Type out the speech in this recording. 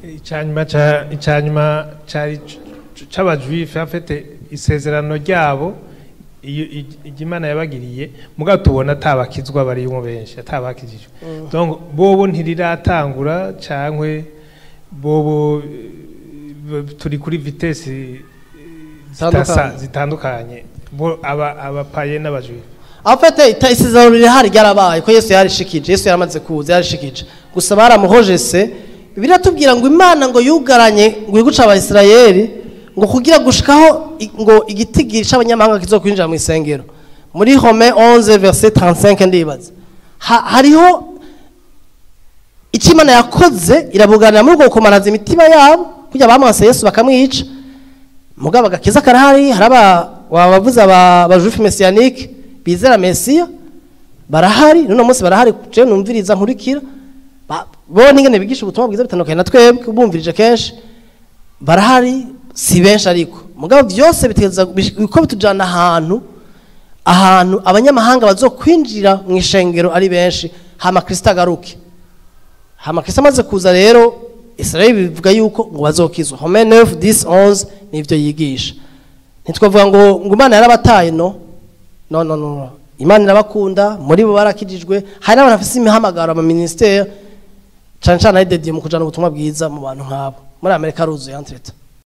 Icanyuma cari c'aba juifs, en fait, isezerano ryabo iyo Imana yabagiriye, mugabo tubona atabakizwa barimo benshi, atabakijijwe. Donc bobo ntiriratangura, cankwe bobo turi kuri vitesse Zitandukanye. zitandukanye, bo aba aba païens n'aba juifs. En fait, isezerano rirahari, ryarabaye ko Yesu yarishikije, Yesu yaramaze kuza, yarishikije, gusa baramuhojese. Biratubwira ngo Imana ngo yugaranye ngo iguca Abayisirayeli ngo kugira gushikaho ngo igitigiri c'abanyamahanga kizokwinjira mu isengero, muri Romains 11 verset 35 ndibaza. Hariho icyo Imana yakoze, irabuganira muri ubwo gukomanaza imitima yabo kugira bamwase Yesu bakamwica. Mugabo agakiza karahari, hari aba wabavuze aba juifs messianiques bizera Mesiya, barahari n'uno munsi barahari. Je numviriza, nkurikira bo n'ingene bigisha ubutumwa bwiza bitandukanye na twebwe, bumvirije kenshi. Barahari, si benshi ariko. Mugabo byose biteza uko bitujana ahantu abanyamahanga bazokwinjira mu ishengero ari benshi, hama Kristo agaruke. Hama Kristo amaze kuza rero, Israel bivuga yuko ngo bazokizwa. Romains 9 10 11 nivyo yigisha. Ntitwavuga ngo Imana yarabataye. No, no, no, no. Imana irabakunda, muri bo barakijijwe. Hari n'abantu bafise imihamagaro, ama ministère, cane cane ari dédié mu kujana ubutumwa bwiza mu bantu nk'abo. Muri Amerika aruzuye entreta.